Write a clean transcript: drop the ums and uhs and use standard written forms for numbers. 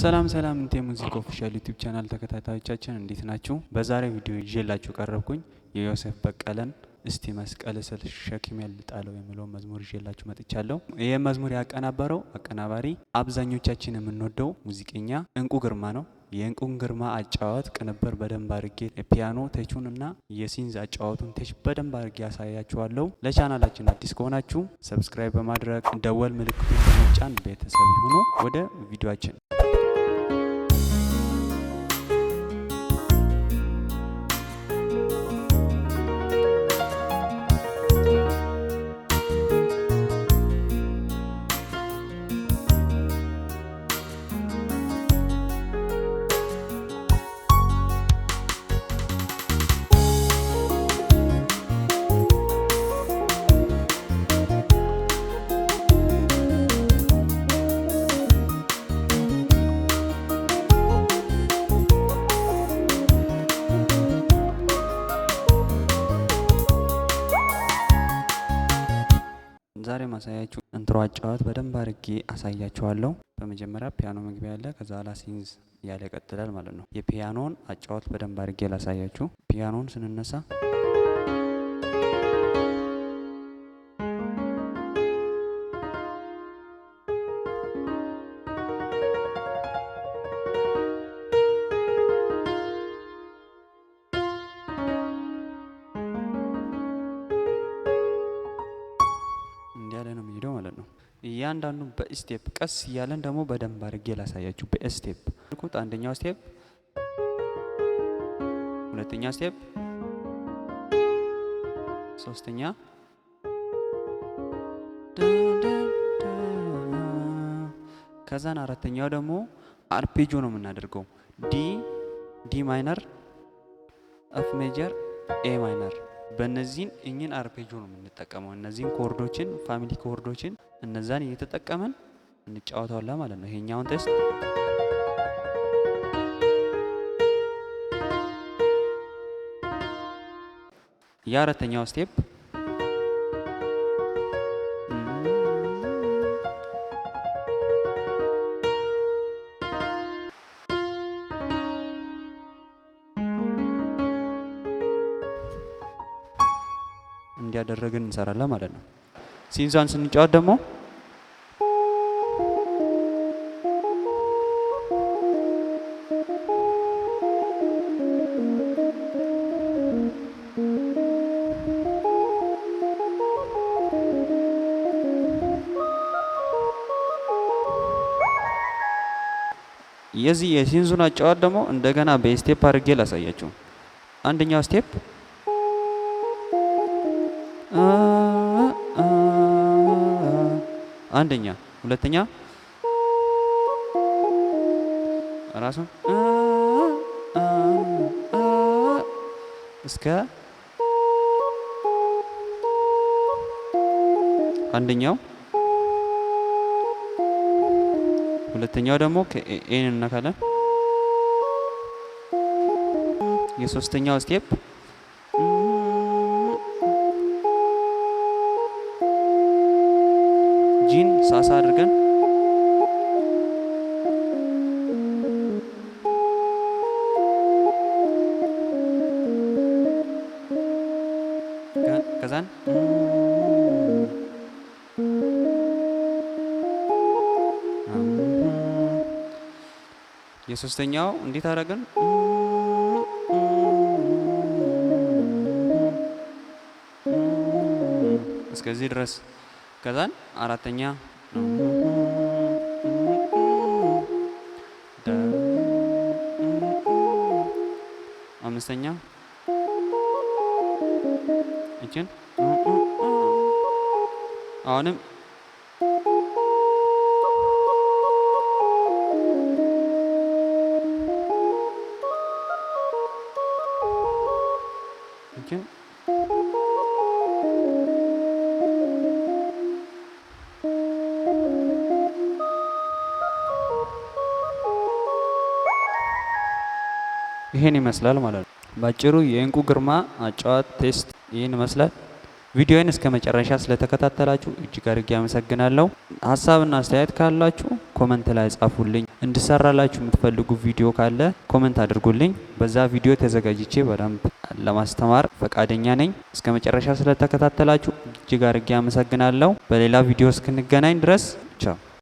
ሰላም ሰላም እንቴ Music Official YouTube channel ተከታታዮቻችን፣ እንዴት ናችሁ? በዛሬው ቪዲዮ ይዤላችሁ ቀረብኩኝ የዮሴፍ በቀለን "እስቲ መስቀል ስር ሸክሜን ልጣለው" የሚለውን መዝሙር ይዤላችሁ መጥቻለሁ። ይህ መዝሙር ያቀናበረው አቀናባሪ አብዛኞቻችን የምንወደው ሙዚቀኛ እንቁ ግርማ ነው። የእንቁ ግርማ አጨዋወት ቅንብር በደንብ አድርጌ የፒያኖ touch ኡን እና የ synth አጨዋወቱን touch በደንብ አድርጌ ያሳያችኋለሁ። ለቻናላችን አዲስ ከሆናችሁ subscribe በማድረግ ደወል ምልክቱን በመጫን ቤተሰብ ይሁኑ። ወደ ቪዲዮአችን። ዛሬ ማሳያችሁ intro አጨዋወት በደንብ አድርጌ አሳያችኋለሁ። በመጀመሪያ ፒያኖ መግቢያ አለ፣ ከዛ ኋላ synth እያለ ይቀጥላል ማለት ነው። የፒያኖን አጨዋወት በደንብ አድርጌ ላሳያችሁ። ፒያኖን ስንነሳ እንዲያለ ነው የሚሄደው ማለት ነው። እያንዳንዱ በ step ቀስ እያለን ደግሞ በደንብ አድርጌ ላሳያችሁ። በ step ቁጥ አንደኛው step፣ ሁለተኛ step፣ ሶስተኛ፣ ከዛን አራተኛው ደግሞ arpeggio ነው የምናደርገው። D፣ D minor፣ F major፣ A minor። በእነዚህን እኝን arpeggio ነው የምንጠቀመው። እነዚህን chord ኦችን፣ family chord ኦችን እነዛን እየተጠቀመን እንጫወተዋለን ማለት ነው። ይሄኛውን test የአራተኛው step እንዲያደረግን እንሰራለን ማለት ነው። Synth ኧን ስንጫወት ደግሞ የዚህ የ synth ኡን አጨዋወት ደግሞ እንደገና በ step አድርጌ ላሳያችሁ። አንደኛው step፣ አንደኛ፣ ሁለተኛ ራሱን እስከ አንደኛው፣ ሁለተኛው ደግሞ ከ A ን እነካለን። የሶስተኛው step G ን ሳሳ አድርገን ከዛን የሶስተኛው እንዴት አደረግን? እስከዚህ ድረስ። ከዛን አራተኛ፣ አምስተኛ እችን አሁንም እችን ይሄን ይመስላል ማለት ነው። ባጭሩ የእንቁ ግርማ አጨዋወት taste ይህን ይመስላል። ቪዲዮን እስከ መጨረሻ ስለተከታተላችሁ እጅግ አድርጌ አመሰግናለሁ። ሀሳብና አስተያየት ካላችሁ comment ላይ ጻፉልኝ። እንድሰራላችሁ የምትፈልጉ ቪዲዮ ካለ comment አድርጉልኝ። በዛ ቪዲዮ ተዘጋጅቼ በደንብ ለማስተማር ፈቃደኛ ነኝ። እስከ መጨረሻ ስለተከታተላችሁ እጅግ አድርጌ አመሰግናለሁ። በሌላ ቪዲዮ እስክንገናኝ ድረስ ቻው።